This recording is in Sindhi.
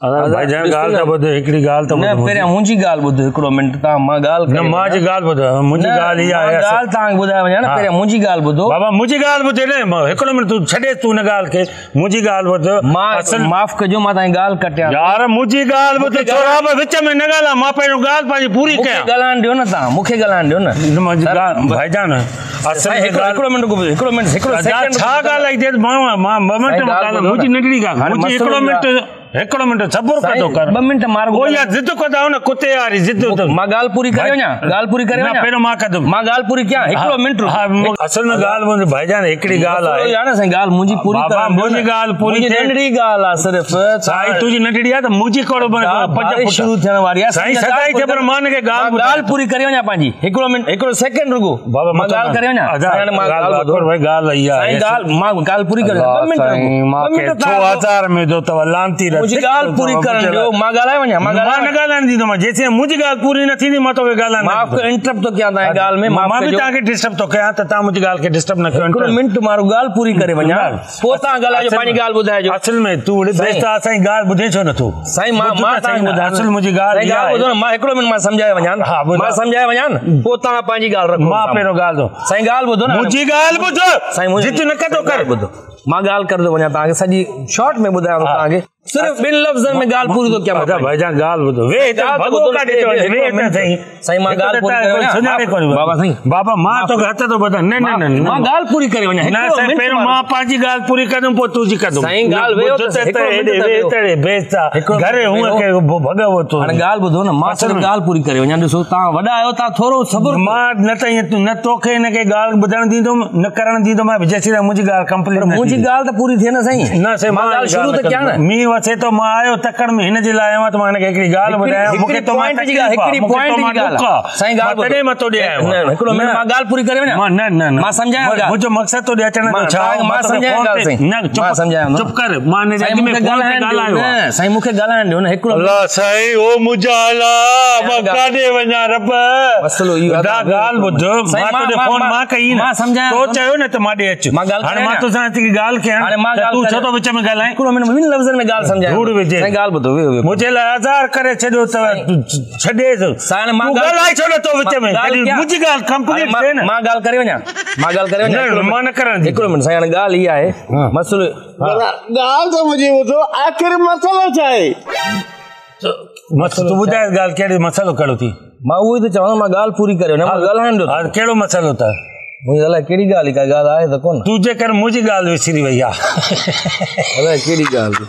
ڀائيجان ڳالهه ته ٻڌ، هڪڙي ڳالهه ته ٻڌ. نه پهريان منهنجي ڳالهه ٻڌ، هڪڙو منٽ تان مان ڳالهه نه مان جي ڳالهه ٻڌ، منهنجي ڳالهه اها آهي. ڳالهه توهان کي ٻڌائي وڃان نه، پهريان منهنجي ڳالهه ٻڌو. بابا منهنجي ڳالهه ٻڌ نه، هڪڙو منٽ تون ڇڏي تون ان ڳالهه کي، منهنجي ڳالهه ٻڌ. مان اصل معاف ڪجو مان توهان جي ڳالهه ڪٽيان. يار منهنجي ڳالهه ٻڌ ڇورا، وچ ۾ نه ڳالهاء، مان پهريون ڳالهه پنهنجي پوري ڪيان. مون کي ڳالهائڻ ڏيو نه، توهان مون کي ڳالهائڻ ڏيو نه. منهنجي ڳالهه ڀائيجان اصل هڪڙو منٽ، هڪڙو منٽ، هڪڙو سيڪنڊ. ڇا ڳالهه آئي؟ مان مان ٻه منٽ منهنجي ننڍڙي ڳالهه، منهنجي هڪڙو منٽ، هڪڙو منٽ صبر ڪندو ڪر. 2 منٽ مار او يا ضد ڪندا آهيو نه، ڪتي واري ضد. مان ڳالهه پوري ڪري وڃان، ڳالهه پوري ڪري وڃان. نه پهريون مان ڪندم، مان ڳالهه پوري ڪيان، هڪڙو منٽ. ها اصل ۾ ڳالهه منهنجي ڀائيجان هڪڙي ڳالهه آهي يار. سائين ڳالهه منهنجي پوري ڪر، بابا منهنجي ڳالهه پوري ٿئي. ننڍڙي ڳالهه آهي صرف سائين، تنهنجي ننڍڙي آهي ته منهنجي ڪهڙو 5 فوٽ شروع ٿيڻ واري آهي سائين. سدائين ٿئي، پر مان هن کي ڳالهه پوري ڪري وڃان پنهنجي. هڪڙو منٽ، هڪڙو سيڪنڊ رڳو بابا، مان ڳالهه ڪري وڃان. مان ڳالهه ٻڌو ڀائي، ڳالهه اها آهي، ڳالهه مان ڳالهه پوري ڪري 2 منٽ رڳو. مان کي ڇو 1000 ۾ ٿو تو لانتي؟ منهنجي ڳالهه پوري ڪرڻ ڏيو، مان ڳالهائي وڃان. مان نه ڳالهائڻ ڏيندو مان، جيسين منهنجي ڳالهه پوري نه ٿيندي مان توکي ڳالهائڻ. معاف ڪيو، انٽرپٽ ٿو ڪيان توهان ڳالهه ۾. مان به توهان کي ڊسٽرب ٿو ڪيان ته توهان منهنجي ڳالهه کي ڊسٽرب نه ڪيو. هڪڙو منٽ مارو ڳالهه پوري ڪري وڃان، پوء توهان ڳالهائجو، پنهنجي ڳالهه ٻڌائجو. اصل ۾ تون وڙي بيستا اسان جي ڳالهه ٻڌين ڇو نٿو؟ سائين مان مان توهان کي ٻڌايان اصل منهنجي ڳالهه ڳالهه ٻڌو نه، مان هڪڙو منٽ مان سمجهائي وڃان، مان سمجهائي وڃان، پوء توهان پنهنجي ڳالهه رکو. مان پهريون ڳالهه ٿو سائين ڳالهه ٻڌو نه، منهنجي ڳالهه ٻڌ سائين، ضد نه ڪندو ڪر. ٻڌو، مان ڳالهه ڪرندو وڃان توهان کي، سڄي شارٽ ۾ ٻڌايان ٿو توهان کي، صرف 2 لفظن ۾ ڳالهه پوري ٿو ڪيان. ادا ڀائيجان ڳالهه ٻڌو، ويهه هتي ڀڳو ڪاڏي ٿو وڃين؟ ويهه هتي سائين. سائين مان ڳالهه پوري ڪري وڃان بابا. سائين بابا مان توکي هٿ ٿو ٻڌان. نه نه نه، مان ڳالهه پوري ڪري وڃان. نه سائين، پهريون مان پنهنجي ڳالهه پوري ڪندم پوء تنهنجي ڪندم. سائين ڳالهه ويهو ته هڪڙو منٽ ته ويهو. ويهه بيستا گهر هونء کي ڀڳو ٿو. هاڻي ڳالهه ٻڌو نه، مان صرف ڳالهه پوري ڪري وڃان. ڏسو توهان وڏا آهيو، توهان ٿورو صبر. مان نه ته ائين نه توکي هن کي ڳالهه ٻڌڻ ڏيندم نه ڪرڻ ڏيندم جيسين منهنجي ڳالهه ڪمپليٽ. منهنجي ڳالهه ته پوري ٿئي نه سائين. نه سائين، مان ڳالهه شروع ته ڪيان نه. مينهن وسي ٿو، مان آيو تڪڙ ۾ هن جي لاء آيو آهيان ته مان هن کي هڪڙي ڳالهه ٻڌايان. مون کي تو مان تڪليف آهي، مون کي تو مان ڏک آهي، سائين ڳالهه تڏهن مان تو ڏي آيو آهيان. هڪڙو منٽ مان ڳالهه پوري ڪري وڃان. نه نه نه، مان سمجهايان ڳالهه. منهنجو مقصد تو ڏي اچڻ جو ڇا؟ مان سمجهايان ڳالهه سائين. نه چپ، سمجهايان. چپ ڪر، مان هن جي اڳ ۾ فون تي ڳالهايو آهي. سائين مون کي ڳالهائڻ ڏيو نه هڪڙو. الله سائين، او منهنجا الله، مان ڪاڏي وڃان رب؟ مسئلو اهو آهي، ڳالهه ٻڌ، مان تو ڏي فون مان ڪئي نه، مان سمجهايان. تو چيو نه ته مان ڏي اچ. هاڻي مان تو سان اچي ڳالهه ڪيان ته تون ڇو ٿو وچ ۾ ڳالهائين؟ هڪڙو منٽ، 2 لفظن ۾ ڳالهه سمجهايان. ڌوڙ وجهي. سائين ڳالهه ٻڌو، ويهو ويهو. منهنجي لاء آزار ڪري ڇڏيو ته ڇڏيس. سائين مان تون ڳالهائي ڇو نٿو وچ ۾؟ منهنجي ڳالهه ڪمپليٽ ٿئي نه. مان ڳالهه ڪري وڃان، مان ڳالهه ڪري وڃان. نه مان نه ڪرڻ. هڪڙو منٽ سائين، هاڻي ڳالهه اها آهي، مسئلو ڳالهه ته منهنجي ٻڌو، آخر مسئلو ڇا آهي؟ مسئلو تون ٻڌاء ڳالهه ڪهڙي، مسئلو ڪهڙو ٿي؟ مان اهو ئي ٿو چوان، مان ڳالهه پوري ڪري وڃان، مان ڳالهائڻ ڏيو. ها ڪهڙو مسئلو ته؟ منهنجي الائي ڪهڙي ڳالهه، ڪا ڳالهه آهي ته ڪونه. تون جيڪر منهنجي ڳالهه وسري وئي آهي. الائي ڪهڙي ڳالهه.